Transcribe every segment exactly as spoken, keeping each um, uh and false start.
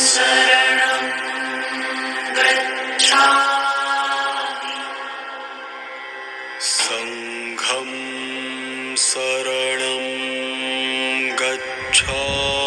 शरणं गच्छामि। सङ्घं शरणं गच्छामि।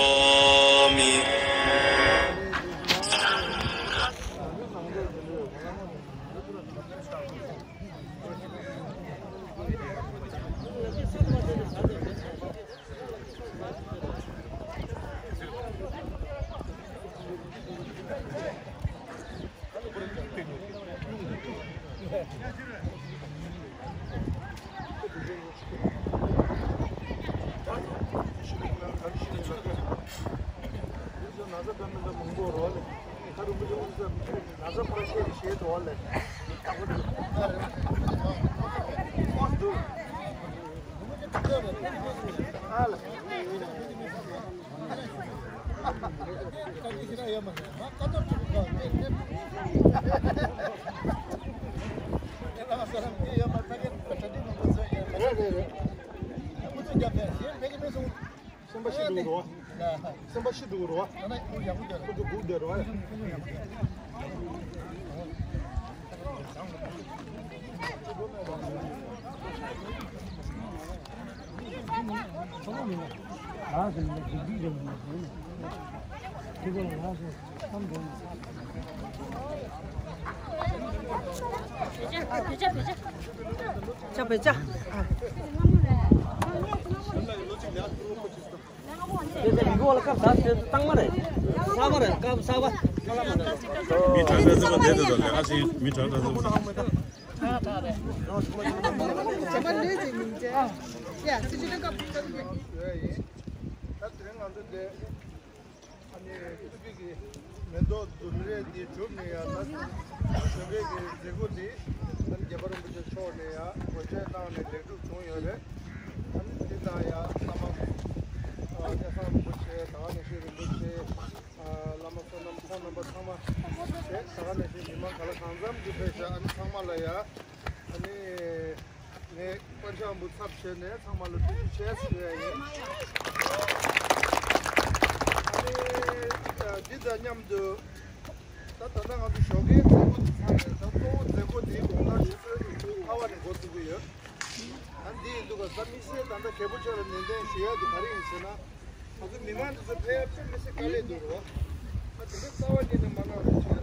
སེམས་པ་ཤི་འདུག་རོ། སེམས་པ་ཤི་འདུག་རོ། ཁོ་ཚོ་སྒུག་བསྡད་རོ། ཅ་བེ་ཅ། དེ་ཚེ་མི་གོ་ལ་སྐབས་ད་དེ་ཚེ་བཏང་མ་རེད། གསར་པ་རེད། སྐབས་གསར་པ། མི་དྲག་དྲག་ཚེ་པ་དེ་དེ་ཚོ་ལས་ཀ་ཞིག་མི་དྲག་དྲག་ཚེ་པ། ད་དེ་རིང་ང་ཚོ་དེ། ཨ་ནི་ཐུགས་ཀྱི་མེ་ཏོག་འདུན་རེ་འདི་གྲུབ་ནས་ཡང་ད་ཞོགས་ཀས་ཀྱི་མཛད་སྒོ་འདི་ཨ་ནི་རྒྱལ་བ་རིན་པོ་ཆེ་མཆོག་ནས་ཡང་གོ་ཆོད་གནང་ནས་ལེགས་གྲུབ་བྱུང་ཡོད་རེད། ཨ་ནི་འདི་དང་ཡང་བླ་མ་སྐལ་བཟང་རིན་པོ་ཆེ། ད་ག་ནང་བཞིན་རིན་པོ་ཆེ། བླ་མ་བསོད་ནམས་ཁོང་རྣམ་པ་ཚང་མ་བྱས། ད་ག་ནང་བཞིན་མི་མང་ག་ལ་གང་འཚམ་གྱི་ཕེབས་ཤག་ཨ་ནི་ཚང་མ་ལ་ཡང་ཨ་ནི། ངས་པན་ཆང་འབུལ་ཚབ་བྱས་ནས་ཚང་མ་ལ་ཐུགས་རྗེ་ཆེ་ཞུ་ཡ་ཡིན། ཨ་ནི་འདི་དང་མཉམ་དུ་ད་ད་ལྟ་ང་ཚོ་ཞོགས་ཀའི་མཛད་སྒོ་དེ་ཚར་ནས་ད་གཙོ་བོ་མཛད་སྒོ་དེའི་དགོང་དག་ཆུ་ཚོད་ལྔ་པ་ནས་འགོ་བཙུགས་ཀྱི་ཡོད། ཨ་ནི་འདི་ཡིན་དུས་ག་ས་དམིགས་བསལ་ད་ལྟ་རྒྱལ་པོ་མཆོག་ལ་ནན་ཏན་ཞུ་ཡ་དེ་ག་རེ་ཡིན་ཟེར་ན། ང་ཚོ་མི་མང་འདི་ཚོ་ཕལ་ཆེར་མི་སེར་དཀའ་ལས་འདུག་རོ། ཨ་དེ་འདྲ་རྩ་བ་ཉིད་ནས་མ་གནང་རོགས་བྱས།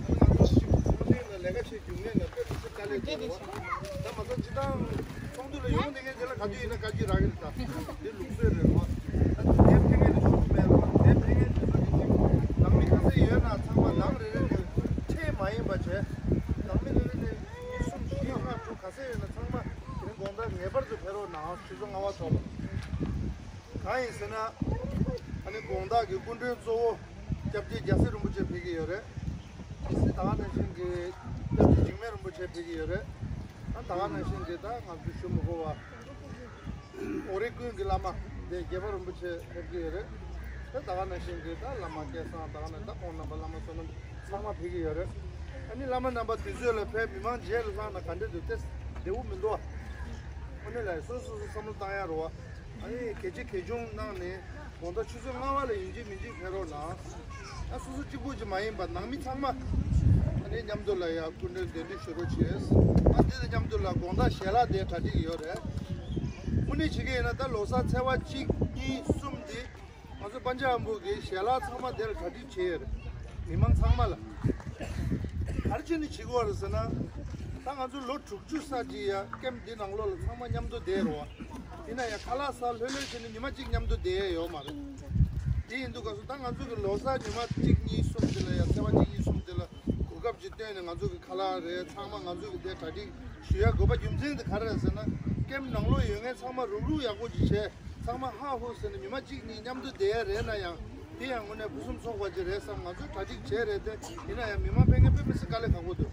ཨ་ང་ཚོ་ཞིག་ཚོང་འབྲེལ་ལ་ལས་ཀ་བྱེད་རྒྱུ་མེད་ན་དཔེ་མི་སེར་དཀའ་ལས་འདུག་རོ། ད་མ་ཚད་སྤྱི་བཏང་ཚོགས་འདུ་ལ་ཡོང་བསྡད་མཁན་དེ་ལ་ག་དུས་ཡིན་ན་བཀའ་བཀྱོན་རག་གི་རེད། ད་དེ་ལུགས་སྲོལ་རེད་རོ། ཨ་དེ་ཕན་མཁན་དེ་ཆོག་གི་མེད་རོ། དེ་ཕན་མཁན་དེ་ཚོ་གི་ཅིག་ནང་མི་ག་ཚད་ཡོད་ན་ཚང་མ་ནང་རེ་རེ་ནས་ཁྲལ་མ་ཡིན་པ་བྱས། ནང་མི་རེ་རེ་ནས་གཉིས་གསུམ་བཞི་ལྔ་དྲུག་ག་ཚད་ཡོད་ན་ཚང་མ་དེ་རིང་དགོང་དག་ངེས་པར་དུ་ཕེབས་རོགས་གནང་། ཆུ་ཚོད་ལྔ་པ་ཐོག་ལ། གང་ཡིན་ཟེར་ན། ཨ་ནི་དགོང་དག་གི་སྐུ་མགྲོན་གཙོ་བོ་སྐྱབས་རྗེ་རྒྱལ་སྲས་རིན་པོ་ཆེ་ཕེབས་ཀྱི་ཡོད་རེད། ད་ག་ནང་བཞིན་གྱི་སྐྱབས་རྗེ་འཇིགས་མེད་རིན་པོ་ཆེ་ཕེབས་ཀྱི་ཡོད་རེད། ད་ད་ག་ནང་བཞིན་གྱི་ད་ང་ཚོ་ཞུ་མི་དགོས་པ། འོ་རེ་ཀུན་གྱི་བླ་མ་འདི་རྒྱལ་བ་རིན་པོ་ཆེ་ཕེབས་ཀྱི་ཡོད་རེད། ད་ད་ག་ནང་བཞིན་གྱི་ད་བླ་མ་སྐལ་བཟང་། ད་ག་ནང་ད་ཁོང་རྣམ་པ་བླ་མ་བསོད་ནམས་ཚང་མ་ཕེབས་ཀྱི་ཡོད་རེད། ཨ་ནི་བླ་མ་རྣམ་པ་དུས་ཚོད་ལ་ཕེབས། མི་མང་རྗེས་ལ་ལྷག་ན་ག་འདྲ་འདུག་སྟེ་བདེ་བོ་མི་འདུག་ཨ། དངོས་གནས་ལ་སོ་སོ་སོ་སོ་བསམ་བློ་བཏང་ཡ་རོ། ཨ་ནི་གལ་ཆེ་གལ་ཆུང་གནང་ནས་དགོང་དག་ཆུ་ཚོད་ལྔ་པ་ལ་ཡིན་གཅིག་མིན་གཅིག་ཕེབས་རོགས་གནང་། ཨ་སོ་སོ་གཅིག་པུ་ཅིག་མ་ཡིན་པ་ནང་མི་ཚང་མ་ཨ་ནི་མཉམ་དུ་ལ་ཡ་སྐུ་མགྲོན་གདན་འདྲེན་ཞུ་རོགས་བྱེད། ཨ་འདི་དང་མཉམ་དུ་ལ་དགོང་དག་ཞལ་ལག་དེ་གྲ་སྒྲིག་ཡོད་རེད། དངོས་གནས་བྱེད་ཀྱི་ཡིན་ན་ད་ལོ་གསར་ཚེས་པ་གཅིག་གཉིས་གསུམ་དེ་ང་ཚོ་པན་ཆ་ཨམ་བུ་གི་ཞལ་ལག་ཚང་མ་དེ་ལ་གྲ་སྒྲིག་བྱས་ཡོད་རེད། མི་མང་ཚང་མ་ལ། ག་རེ་བྱས་ནས་བྱེད་དགོས་རེད་ཟེར་ན། ད་ང་ཚོ་ལོ་དྲུག་ཅུ་ས་གཅིག་ཡ་ཀེམ་འདི་ནང་ལོགས་ལ་ཚང་མ་མཉམ་དུ་བསྡད་རོགས། ཡིན་ན་ཡང་ཁ་ལག་ཟ་ལྷོད་ལྷོད་བྱས་ནས་ཉི་མ་གཅིག་མཉམ་དུ་བསྡད་ཡ་ཡོད་མ་རེད། དེ་ཡིན་དུས་སྐབས་སུ་ད་ང་ཚོ་གི་ལོ་གསར་ཉི་མ་གཅིག་གཉིས་གསུམ་དེ་ལ་ཡ་ཚེས་པ་གཅིག་གཉིས་གསུམ་དེ་ལ་གོ་སྐབས་ཅིག་བཏོན་ནས་ང་ཚོ་གི་ཁ་ལག་རེད། ཚང་མ་ང་ཚོ་གི་དེ་གྲ་སྒྲིག་ཞུ་ཡ་དགོས་པ་རྒྱུ་མཚན་དེ་ག་རེ་རེད་ཟེར་ན། ཀེམ་ནང་ལོགས་ཡོད་མཁན་ཚང་མ་རུག་རུག་ཡག་པོ་ཅིག་བྱས། ཚང་མ་ཧ་ཧུ་ཟེར་ནས་ཉི་མ་གཅིག་གཉིས་མཉམ་དུ་བསྡད་ཡ་རེད་ན་ཡང་། དེ་ཡང་དངོས་གནས་ཕུན་སུམ་ཚོགས་པ་ཅིག་རེད་བསམ། ང་ཚོས་གྲ་སྒྲིག་བྱས་རེད་དེ། ཡིན་ན་ཡང་མི་མང་ཕེབས་མཁན་དཔེ་མི་སྲིད་དཀའ་ལས་ཁག་པོ་འདུག་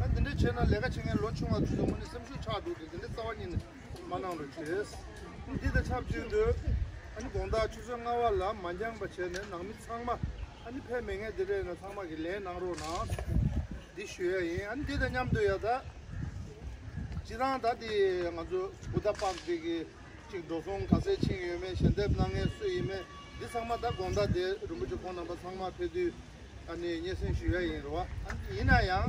ཨ་འདི་འདྲ་བྱས་ན་ལས་ཀ་བྱེད་མཁན་ལོ་ཆུང་བ་ཚོ་དངོས་གནས་སེམས་ཤུགས་ཆག་འགྲོ་གི། འདི་འདྲ་རྩ་བ་ཉིད་ནས་མ་གནང་རོགས་བྱེད། འདི་དང་ཆབས་ཅིག་ཏུ་ཨ་ནི་དགོང་དག་ཆུ་ཚོད་ལྔ་པ་ལ་མ་འགྱངས་པ་བྱས་ནས་ནང་མི་ཚང་མ་ཨ་ནི་ཕེབས་མེད་མཁན་འདི་རེད་ན་ཚང་མ་གི་ལན་གནང་རོགས་གནང་། འདི་ཞུ་ཡ་ཡིན། ཨ་ནི་འདི་དང་མཉམ་དུ་ཡ་ད་སྤྱིར་བཏང་ད་འདི་ང་ཚོ་བུདྡྷ་པཱརྐ་འདི་གི་ཅིག་འགྲོ་སོང་ག་ཚད་ཕྱིན་ཡོད་མེད། ཞལ་འདེབས་གནང་མཁན་སུ་ཡིན་མེད། འདི་ཚང་མ་ད་དགོང་དག་དེ་རིན་པོ་ཆེ་ཁོང་རྣམ་པ་ཚང་མ་ཕེབས་དུས་ཨ་ནི་སྙན་སེང་ཞུ་ཡ་ཡིན་རེད་བ། ཨ་ནི་ཡིན་ན་ཡང་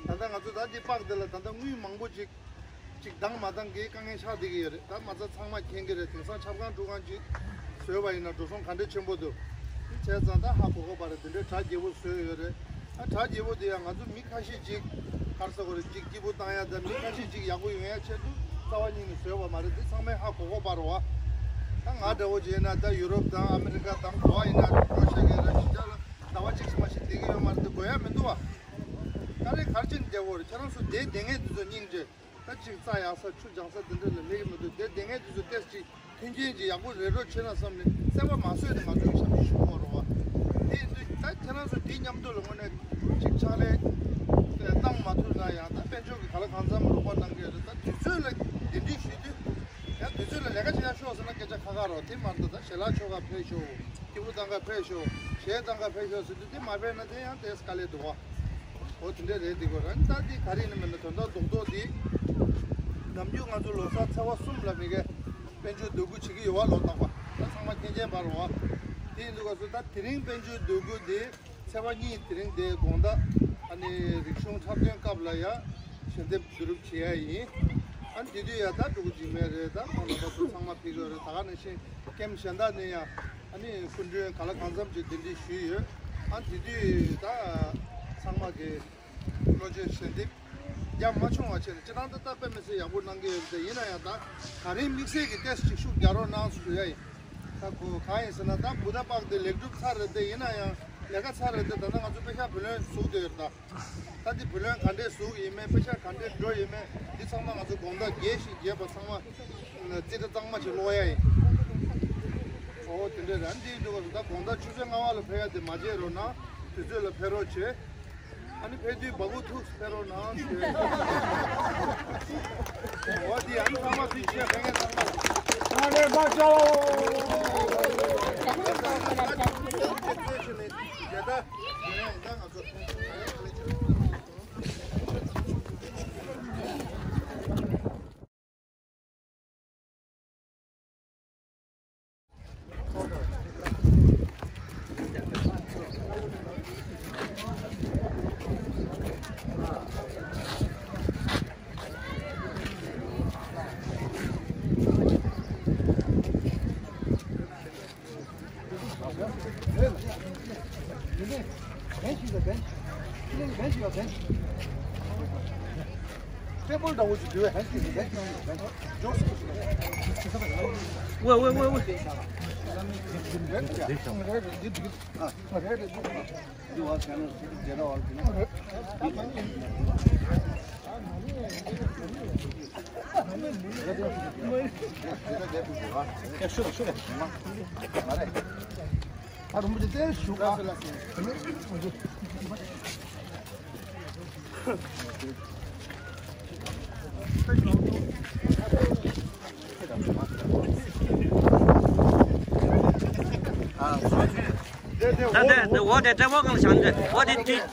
ད་ལྟ་ང་ཚོ་ད་འདི་པག་འདི་ལ་ད་ལྟ་དངུལ་མང་པོ་ཅིག་ཅིག་འདང་མ་འདང་གི་དཀའ་ངལ་ཆགས་བསྡད་ཀྱི་ཡོད་རེད། ད་མ་རྩ་ཚང་མ་མཁྱེན་གྱི་རེད། དེང་སང་ཆབ་ཁང་ཁྲུས་ཁང་ཅིག་བཟོས་པ་ཡིན་ན་འགྲོ་སོང་ག་འདྲ་ཆེན་པོ་འདུག་བྱས་ཙང་ད་ཧ་གོ་གོ་བ་རེད། དེ་འདྲའི་གྲ་རྒྱས་པོ་བཟོས་ཡོད་རེད། ཨ་གྲ་རྒྱས་པོ་དེ་ཡང་ང་ཚོ་མི་ཁ་ཤས་ཅིག་ག་རེ་ཟེར་དགོས་རེད། ཅིག་སྐྱིད་པོ་བཏང་ཡ་དང་མི་ཁ་ཤས་ཅིག་ཡག་པོ་ཡོང་ཡ་ཆེད་དུ་རྩ་བ་ཉིད་ནས་བཟོས་པ་མ་རེད། དེ་ཚང་མས་ཧ་གོ་གོ་བ་རེད་བ། ད་ང་འདྲ་བོ་བྱས་ན་ད་ཡུ་རོབ་དང་ཨ་མི་རི་ཀ་དང་ག་པར་ཡིན་ན་འགྲོ་ཤེས་ཀྱི་རེད། གཞིས་ཆགས་ལ་ཟླ་བ་གཅིག་ཙམ་ཞིག་བསྡད་ཀྱི་ཡོད་མ་རེད། དེ་དགོས་ཡ་མི་འདུག་བ། ད་རེས་ག་རེ་བྱས་ནས་བསྡད་དགོས་རེད། ཁྱེད་རང་ཚོ་འདིར་བསྡད་མཁན་དེ་ཚོ་སྙིང་རྗེ། ད་ཅིག་རྩྭ་ཡག་ས་ཆུ་སྦྱང་ས་འདི་འདྲ་ལ་སླེབས་ཀྱི་མི་འདུག་དེ་བསྡད་མཁན་དེ་ཚོ་ཏོག་ཙམ་ཅིག་མཐུན་རྐྱེན་ཅིག་ཡག་པོ་རེ་རོགས་བྱེད་ན་བསམ་ནས་བརྩེ་བ་མ་བཟོད་ནས་ང་ཚོ་གི་ཞབས་ཕྱི་ཞུ་དགོས་རེད་བ། དེ་ཡིན་དུས་ད་ཁྱེད་རང་ཚོ་འདིའི་མཉམ་དུ་ལ་དངོས་གནས་ཅིག་ཕྱག་ལས་བཏང་མ་ཐུབ་ན་ཡང་ད་དཔལ་འབྱོར་གྱི་གང་ལ་གང་འཚམ་རོགས་པ་གནང་གི་ཡོད་རེད། ད་དུས་ཚོད་ལ་གདན་འདྲེན་ཞུས་དུས་ཡང་དུས་ཚོད་ལ་ལས་ཀ་བྱེད་ཡག་ཤོག་ཟེར་ན་སྐད་ཆ་ཁ་ཁ་རེད། དེ་མ་གཏོགས་ད་ཞལ་ལག་མཆོད་གར་ཕེབས་ཤོག་སྐྱིད་པོ་བཏང་གར་ཕེབས་ཤོག་གཞས་བཏང་གར་ཕེབས་ཤོག་ཟེར་དུས་དེ་མ་ཕེབས་ན་དེ་ཡང་དེ་དཀའ་ལས་འདུག་བ། འོ་དེ་འདྲ་རེད། འདི་གོ་རང་ད་འདི་ག་རེ་ཡིན་ན་མིན་ན་དོན་དག་རྡོག་རྡོག་འདི་ནམ་རྒྱུན་ང་ཚོ་ལོ་གསར་ཚེས་པ་གསུམ་ལ་མི་གའི་དཔལ་འབྱོར་འདོད་རྒུ་བྱེད་ཀྱི་ཡོད་བ། ལོ་རྟག་པ་ད་ཚང་མ་མཁྱེན་མཁྱེན་པ་རེད་བ། དེ་ཡིན་དུས་སྐབས་སུ་ད་དེ་རིང་དཔལ་འབྱོར་འདོད་རྒུ་འདི་ཚེས་པ་གཉིས་དེ་རིང་འདི་དགོང་དག་ཨ་ནི་རིག་གཞུང་འཁྲབ་སྟོན་སྐབས་ལ་ཡ་ཞལ་འདེབས་བསྡུ་རུབ་བྱེད་ཡ་ཡིན། ཨ་ནི་དེ་དུས་ཡ་ད་འགྲོ་རྒྱུ་འཇིགས་མེད་རེད། ད་ཁོང་རྣམ་པ་ཚོ་ཚང་མ་ཕེབས་ཀྱི་ཡོད་རེད། ད་ག་ནང་བཞིན་ཀེམ་གཞན་དག་ནས་ཡང་ཨ་ནི་སྐུ་མགྲོན་གང་ལ་གང་འཚམ་ཅིག་གདན་འདྲེན་ཞུས་ཡོད། ཨ་དེ་དུས་ད་ཚང་མ་གི་བློ་ཆེན་ཞལ་འདེབས་རྒྱ་མ་ཆུང་བ་བྱས་ནས་སྤྱིར་བཏང་ད་ད་དཔེ་མི་སྲིད་ཡག་པོ་གནང་གི་ཡོད་རེད། ཡིན་ན་ཡང་ད་ག་རེ་དམིགས་བསལ་གྱི་ཏོག་ཙམ་ཅིག་ཤུགས་རྒྱག་རོགས་གནང་ཞུ་ཡ་ཡིན། ད་གོ་གང་ཡིན་ཟེར་ན་ད་བུ་ད་པག་དེ་ལེགས་གྲུབ་ཚར་རེད་དེ། ཡིན་ན་ཡང་ལས་ཀ་ཚར་རེད་དེ། ད་ལྟ་ང་ཚོ་དཔེ་ཤག་བུ་ལོན་ཟུག་བསྡད་ཡོད་རེད་ད། ད་འདི་བུ་ལོན་ག་འདྲས་ཟུག་ཡིན་མིན། དཔེ་ཤག་ག་འདྲས་འགྲོ་ཡིན་མིན། འདི་ཚང་མ་ང་ཚོ་དགོང་དག་རྒྱས་ཤིག་རྒྱས་པ་ཚང་མ་རྩིས་ཁྲ་གཙང་མ་ཞིག་ཀློག་ཡ་ཡིན། ཨོ་དེ་འདྲས་རེད། འདི་འདུག་ག་ད་དགོང་དག་ཆུ་ཚོད་ལྔ་པ་ལ་ཕེབས་ཡ་དེ་མ་བརྗེད་རོགས་གནང་། དུས་ཚོད་ལ་ཕེབས་རོགས་བྱེད། ཨ་ནི་ཕེབས་དུས་སྦ་ཁུག་ཐུག་ཕེབས་རོགས་གནང་ཞུ། འོ་དེ་ཨ་ནི་ཚང་མ་དུས་ཆེ་ཕེབས་མཁན་ཚང་མ་ལ། ཨ་ནི་མ་ཆོག་ཊེ་བལ་འདྲ་བོ་ཞིག་བསྡུས་པའི་ཧན་ཀི་ཞིག་ལེགས་ཡོང་ཡོད་ལན་ཇོ་སུ་ཞིག་ལེགས། ཝེ་ཝེ་ཝེ་ཝེ། ལེགས་ཡོང་ཡོད་ལན་ཇོ་སུ་ཞིག་ལེགས། ད་དེ་འོ་དེ་ཏྲེ་བོ་གང་ལ་བྱང་འདི་འོ་དེ་དུས།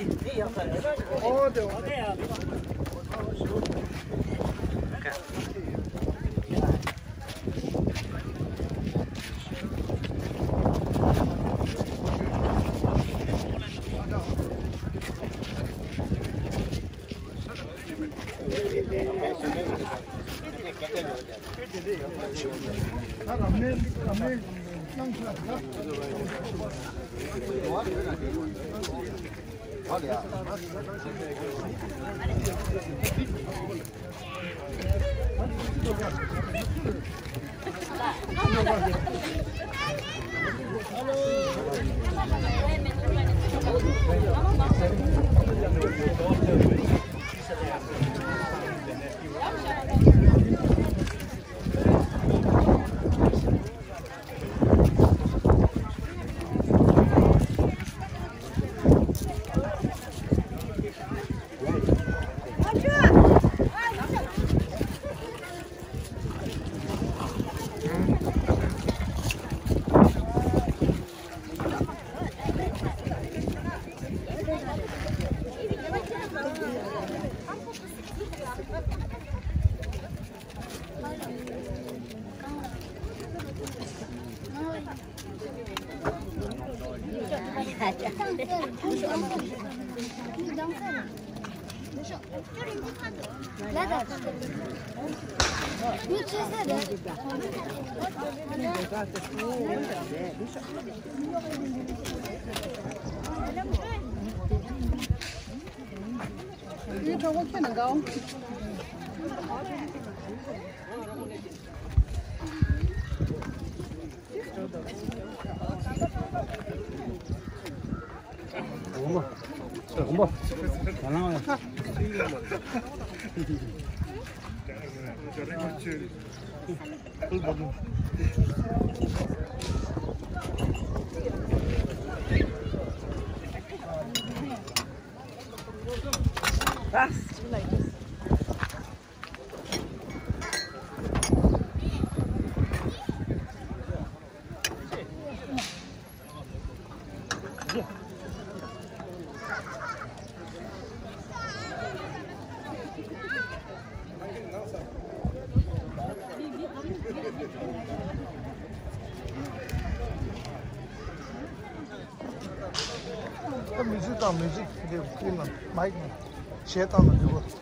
ད་མིའུ་ཛིག་དང་མིའུ་ཛིག་དེ་ཀུན་ལ་མའིག་ནས་གཞས་བཏང་ན་འདི་བོ། ད་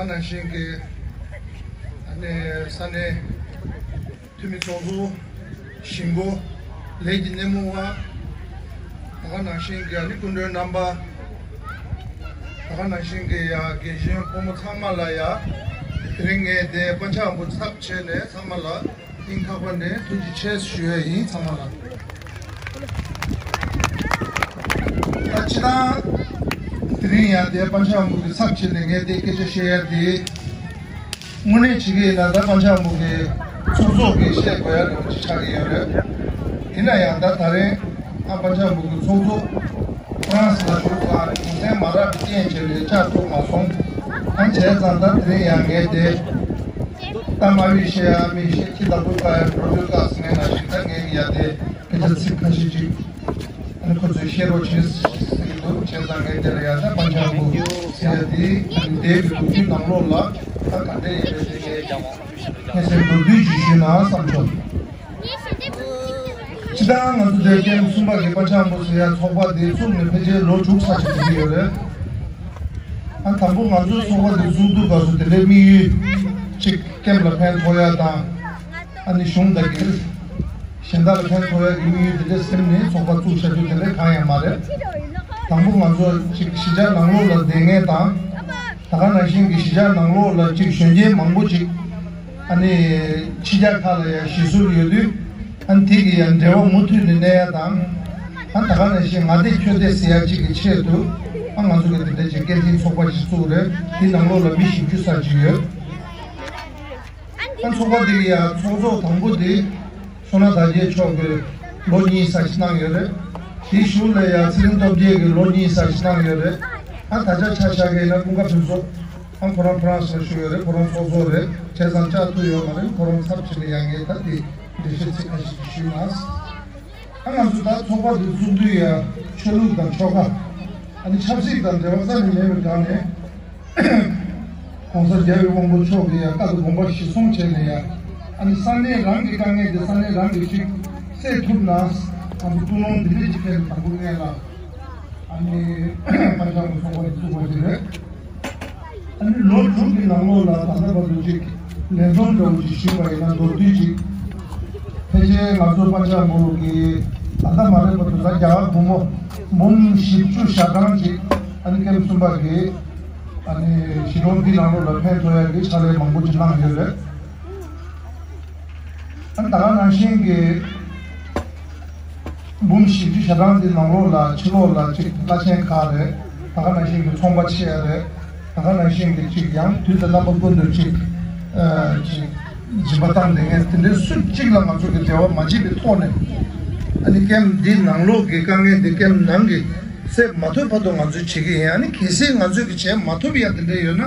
ག་ནང་བཞིན་གྱི་ཨ་ནི་ས་གནས་འཐུས་མི་ཚོགས་གཙོ། གཞིས་འགོ། ལས་ཀྱི་སྣེ་མོ་བ། ད་ག་ནང་བཞིན་གྱི་ཨ་ནི་སྐུ་མགྲོན་རྣམ་པ། ད་ག་ནང་བཞིན་གྱི་ཡ་དགེ་གཞོན་ཕོ་མོ་ཚང་མ་ལ་ཡ། དེ་རིང་ངས་དེ་པ་ཆག་འབུ་ཚབ་བྱས་ནས་ཚང་མ་ལ་ སྙིང་ཐག་པ་ནས་ཐུགས་རྗེ་ཆེ་ཞུ་ཡ་ཡིན་ཚང་མ་ལ། ད་སྤྱིར་བཏང་དེ་རིང་ཡང་དེ་པན་ཆེན་དབང་པོ་གི་ཚབ་བྱས་ནས་ངས་དེ་སྐད་ཆ་བཤད་ཡ་དེ། དངོས་གནས་བྱེད་ཀྱི་ཡིན་ན་ད་པན་ཆེན་དབང་པོ་གི་ཚོགས་གཙོ་གིས་བཤད་དགོས་ཡ་འདྲ་བོ་ཅིག་ཆགས་ཀྱི་ཡོད་རེད། ཡིན་ན་ཡང་ད་ད་རིང་ཨ་པན་ཆེན་དབང་པོ་གི་ཚོགས་གཙོ་ཧྥ་རན་སི་ལ་བཞུགས་ཙང་གུང་སེང་མ་རག་པའི་རྐྱེན་བྱས་ནས་བཅར་ཐུབ་མ་སོང་། ཨ་བྱས་ཙང་ད་དེ་རིང་ཡང་ངས་དེ་ད་མ་བི་ཤེས་ཨ་མི་ཤེས་ཁྱི་ལ་བུ་ཀ་ཡ་འགྲོ་འགྲོའི་སྐབས་སུ་ངས་ན་ཞིག་ད་ངས་ཡ་དེ་སྐད་ཆ་ཚིག་ཁ་ཤས་ཅིག་ཨ་ནི་ཁོ་ཚོས་བཤད་རོགས་བྱེད་ཟེར་གྱི་འདུག་བྱས་ཙང་ངས་དེ་ལ་ཡ་ད་པན་ཆེན་དབང་པོ་ཟེར་ཡ་དེ་ཨ་ནི་འདས་པའི་ལོ་རྒྱུས་ནང་ལོགས་ལ་ད་ག་འདྲ་ཡིན་པའི་དེ་ངས་ཀྱང་། ངས་སེམས་མདོར་བསྡུས་ཤིག་ཞུས་ན་བསམ་བྱུང་། སྤྱིར་བཏང་ང་ཚོ་འདིར་ཀེམ་གསུམ་པ་གི་པན་ཆེན་དབང་པོ་ཟེར་ཡ་ཚོགས་པ་འདི་བཙུགས་ནས་ཕལ་ཆེར་ལོ་དྲུག་ཙམ་ཞིག་འགྲོ་གི་ཡོད་རེད། ཨ་དང་པོ་ང་ཚོའི་ཚོགས་པ་འདི་བཙུགས་དུས་སྐབས་སུ་དེ་འདྲའི་དམིགས་ཡུལ་གཅིག་ཀེམ་ལ་ཕན་ཐོགས་ཡ་དང་། ཨ་ནི་གཞུང་དང་སྒེར་གཞན་དག་ལ་ཕན་ཐོགས་ཡ་གི་དམིགས་ཡུལ་དེ་འདྲ་སེམས་ནས་ཚོགས་པ་བཙུགས་བྱ་རྒྱུ་དེ་འདྲ་གང་ཡང་མ་རེད། དང་པོ་ང་ཚོ་གཅིག་གཞིས་ཆགས་ནང་ལོགས་ལ་བསྡད་མཁན་དང་། ད་ག་ནང་བཞིན་གྱི་གཞིས་ཆགས་ནང་ལོགས་ལ་གཅིག་གཞོན་སྐྱེས་མང་པོ་ཅིག་ཨ་ནི་ཕྱི་རྒྱལ་ཁག་ལ་ཡང་གཞིས་སུ་ཡོད་དུས་ཨ་ནི་དེ་གི་ཡང་འབྲེལ་བ་མུ་མཐུད་ནས་གནས་ཡ་དང་། ཨ་ད་ག་ནང་བཞིན་ང་བདེ་ཁྱོད་བདེ་ཟེར་ཡ་གཅིག་གི་ཆེད་དུ་ཨ་ང་ཚོ་གི་དེ་འདྲ་ཅིག་སྐད་འཕྲིན་ཚོགས་པ་ཞིག་བཙུགས་རེད། དེ་ནང་ལོགས་ལ་མི་བཞི་བཅུ་ཙམ་ཅིག་ཡོད། ཨ་ཚོགས་པ་དེ་གི་ཡང་ཚོགས་གཙོ་དང་པོ་དེ་བསོད་ནམས་དར་རྒྱས་མཆོག་གིས་ལོ་གཉིས་ཙམ་ཞིག་གནང་ཡོད་རེད། དེའི་གཞུག་ལ་ཡང་ཚེ་རིང་སྟོབས་རྒྱས་ཀྱིས་ལོ་གཉིས་ཙམ་ཞིག་གནང་ཡོད་རེད། ཨ་ད་ཆ་ཆ་བཞག་གི་ཡིན་ན་ཀུན་དགའ་ཕུན་ཚོགས་ཨ་ཁོ་རང་ཧྥ་རན་སི་ལ་བཞུགས་ཡོད་རེད། ཁོ་རང་ཚོགས་གཙོ་རེད། བྱས་ཙང་བཅར་ཐུབ་ཡོད་མ་རེད། ཁོ་རང་ཚབ་བྱས་ནས་ཡང་ངས་ད་དེ་འགྲེལ་བཤད་ཚིག་ཁ་ཤས་ཤིག་ཞུས་ན། ཨ་ང་ཚོ་ད་ཚོགས་པ་འདི་བཙུགས་དུས་ཡ་ཆོས་ལུགས་དང་ཆོལ་ཁ་ཨ་ནི་ཆབ་སྲིད་དང་འབྲེལ་བ་རྩ་ནས་མེད་པའི་སྒང་ནས་༸གོང་ས་༸རྒྱལ་བའི་དབང་པོ་མཆོག་གི་ཡ་བཀའ་དང་དགོངས་པ་གཞིར་བཟུང་བྱས་ནས་ཡ་ཨ་ནི་ས་གནས་རང་གི་དཀའ་ངལ་དེ་ས་གནས་རང་གིས་ཅིག་སེལ་ཐུབ་ན་ང་ཚོ་ཀུན་སློང་འདི་འདྲ་ཅིག་ཕེབས་ནས་དང་པོ་ངས་ལ་ཨ་ནི་ཕར་ཕྱོགས་ཀྱི་ཚོགས་པ་འདི་བཙུགས་པ་ཞིག་རེད། ཨ་ནི་ལོ་དྲུག་གི་ནང་ལོགས་ལ་ད་ལྟ་བར་དུ་ཅིག་ལས་རྩོམ་འདྲ་བོ་ཅིག་ཞུས་པ་ཡིན་ན་མདོར་བསྡུས་ཅིག་ཕལ་ཆེར་ང་ཚོ་པན་ཆེན་དབང་པོ་གི་ད་ལྟ་མ་རེད་པ་དུ་ད་རྒྱ་གར་བུ་མོ་འབུམ་བཞི་བཅུ་ཞེ་གྲངས་ཅིག་ཨ་ནི་ཀེམ་གསུམ་པ་གི་ཨ་ནི་གཞིས་གྲོང་འདི་ནང་ལོགས་ལ་ཕན་ཐོགས་ཡ་གི་ཕྱག་ལས་མང་པོ་ཅིག་གནང་ཡོད་རེད། ད་ག་ནང་བཞིན་གྱི་འབུམ་བཞི་བཅུ་ཞེ་གྲངས་འདི་ནང་ལོགས་ལ་ཕྱི་ལོགས་ལ་ཅིག་བླ་ཆེན་ཁག་རེད། ད་ག་ནང་བཞིན་གྱི་ཚོང་པ་ཆེ་ཡ་རེད། ད་ག་ནང་བཞིན་གྱི་ཅིག་ཡང་དུས་དང་རྣམ་པ་ཀུན་ཏུ་ཅིག་ཨ་ཅིག་སྦྱིན་པ་བཏང་བསྡད་མཁན་དེ་འདྲའི་སུ་གཅིག་ལ་ང་ཚོ་གི་འབྲེལ་བ་མ་བྱས་པའི་ཐོག་ནས་ཨ་ནི་ཀེམ་འདི་ནང་ལོགས་ཀྱི་དཀའ་ངལ་འདི་ཀེམ་ནང་གི་སེལ་མ་ཐུབ་བར་དུ་ང་ཚོས་བྱེད་ཀྱི་ཡིན། ཨ་ནི་གལ་སྲིད་ང་ཚོས་ཀྱི་བྱས་མ་ཐུབ་ཡ་དེ་འདྲ་ཡོད་ན་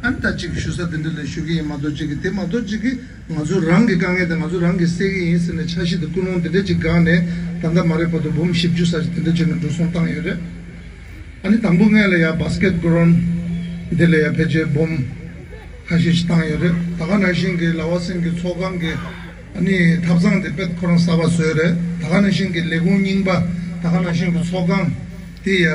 ཨ་ནི་ད་ཅིག་ཞུ་ས་དེ་འདྲ་ལ་ཞུ་གི་ཡིན་མ་གཏོགས་ཅིག་གི་དེ་མ་གཏོགས་ཅིག་གི་ང་ཚོ་རང་གི་དཀའ་ངལ་དེ་ང་ཚོ་རང་གིས་སེལ་གྱི་ཡིན་ཟེར་ནས་འཆར་གཞི་དང་ཀུན་སློང་དེ་འདྲ་ཅིག་བསྒང་ནས་ད་ལྟ་མ་རེད་བར་དུ་འབུམ་བཞི་བཅུ་ཙམ་ཞིག་དེ་འདྲ་བྱས་ནས་འགྲོ་སོང་བཏང་ཡོད་རེད། ཨ་ནི་དང་པོ་སྔོན་ལ་ཡ་བྷ་སི་ཀེད་གྷི་རའུན་འདི་ལ་ཡ་ཕལ་ཆེར་འབུམ་ཁ་ཤས་ཤིག་བཏང་ཡོད་རེད། ད་ག་ནང་བཞིན་གྱི་ལ་བ་སེང་གི་ཚོགས་ཁང་གི་ཨ་ནི་ཐབ་ཚང་དེ་དཔེ་ཁོ་རང་གསར་པ་བཟོས་རེད། ད་ག་ནང་བཞིན་གྱི་ལས་ཁུངས་རྙིང་པ་ད་ག་ནང་བཞིན་གྱི་ཚོགས་ཁང་དེ་ཡ་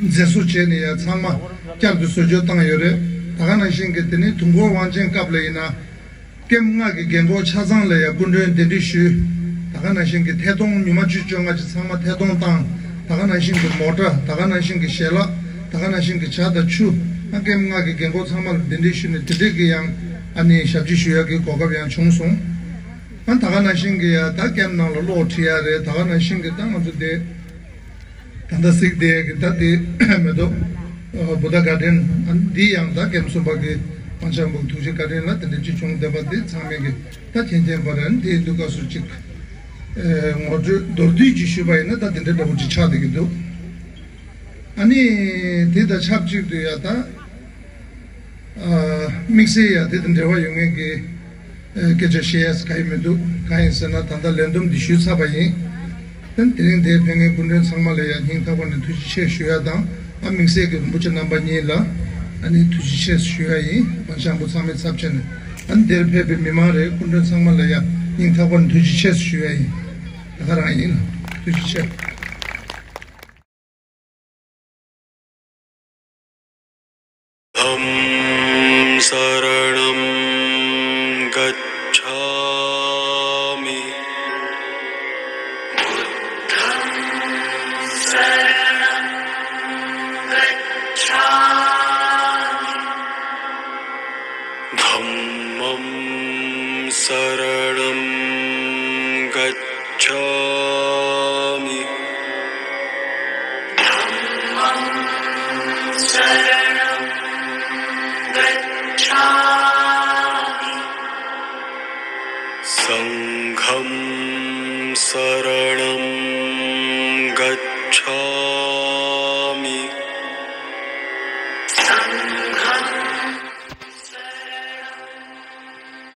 མཛེས་བཟོ་བྱས་ནས་ཡ་ཚང་མ་བསྐྱར་དུ་བཟོ་བཅོས་བཏང་ཡོད་རེད། ད་ག་ནང་བཞིན་གྱི་དེ་ནི་དུས་འཁོར་དབང་ཆེན་སྐབས་ལ་ཡིན་ན། ཀེམ་ལྔ་གི་རྒན་འཁོགས་ཆ་ཚང་ལ་ཡང་སྐུ་མགྲོན་གདན་འདྲེན་ཞུས། ད་ག་ནང་བཞིན་གྱི་ཐད་གཏོང་ཉི་མ་བཅུ་བཅོ་ལྔ་ཅིག་ཚང་མ་ཐད་གཏོང་བཏང་། ད་ག་ནང་བཞིན་གྱི་མོ་ཊ། ད་ག་ནང་བཞིན་གྱི་ཞལ་ལག་ད་ག་ནང་བཞིན་གྱི་ཇ་དང་ཆུ། ཨ་ཀེམ་ལྔ་གི་རྒན་འཁོགས་ཚང་མ་ལ་གདན་འདྲེན་ཞུས་ནས་དེ་འདྲས་ཀྱི་ཡང་ཨ་ནི་ཞབས་ཕྱི་ཞུ་ཡག་གི་གོ་སྐབས་ཡང་བྱུང་སོང་། ཨ་ད་ག་ནང་བཞིན་གྱི་ཡང་ད་ཀེམ་ནང་ལ་གློག་ཁྲིད་ཡག་རེད། ད་ག་ནང་བཞིན་གྱི་ད་ང་ཚོ་དེ། ད་ལྟ་གཟིགས་བསྡད་ཀྱི་ད་དེ་མེ་ཏོག་བུ་ད་ག་ཌེན་འདི་ཡང་ད་ཀེམ་གསུམ་པ་གི་པན་ཆེན་དབང་པོ་ཐུགས་རྗེ་ག་ཌེན་ལ་དེ་འདྲ་ཅིག་བྱུང་བསྡད་པ་དེ་ཚང་མས་ཀྱི་ད་མཁྱེན་མཁྱེན་པ་རེད། དེ་ཡིན་དུས་སྐབས་སུ་ཅིག་ངོ་སྤྲོད་མདོར་བསྡུས་ཅིག་ཞུས་པ་ཡིན་ན་ད་དེ་འདྲ་འདྲ་པོ་ཅིག་ཆགས་བསྡད་ཀྱི་འདུག་ཨ་ནི་དེ་དང་ཆབས་ཅིག་ཏུ་ཡ་ད། དམིགས་བསལ་ཡང་དེ་དང་འབྲེལ་བ་ཡོད་མཁན་གྱི་སྐད་ཆ་བཤད་ཡས་ག་ཡོད་མི་འདུག་གང་ཡིན་ཟེར་ན་ད་ལྟ་ལས་བསྡོམས་འདི་ཞུས་ཚར་བ་ཡིན། དེ་རིང་འདིར་ཕེབས་མཁན་སྐུ་མགྲོན་ཚང་མ་ལ་ཡང་སྙིང་ཐག་པ་ནས་ཐུགས་རྗེ་ཆེ་ཞུ་ཡ་དང་། ཨ་དམིགས་བསལ་གྱི་རིན་པོ་ཆེ་རྣམ་པ་གཉིས་ལ་ཨ་ནི་ཐུགས་རྗེ་ཆེ་ཞུ་ཡ་ཡིན། པན་ཆེན་དབང་པོ་ཚང་མའི་ཚབ་བྱས་ནས། ཨ་ནི་འདིར་ཕེབས་པའི་མི་མང་རེད། སྐུ་མགྲོན་ཚང་མ་ལ་ཡང་སྙིང་ཐག་པ་ནས་ཐུགས་རྗེ་ཆེ་ཞུ་ཡ་ཡིན། ད་ག་རང་ཡིན། ཐུགས་རྗེ་ཆེ། धम्मं शरणं गच्छामि। बुद्धं शरणं गच्छामि। धम्मं शरणं शरणं गच्छामि। सङ्घं शरणं गच्छामि।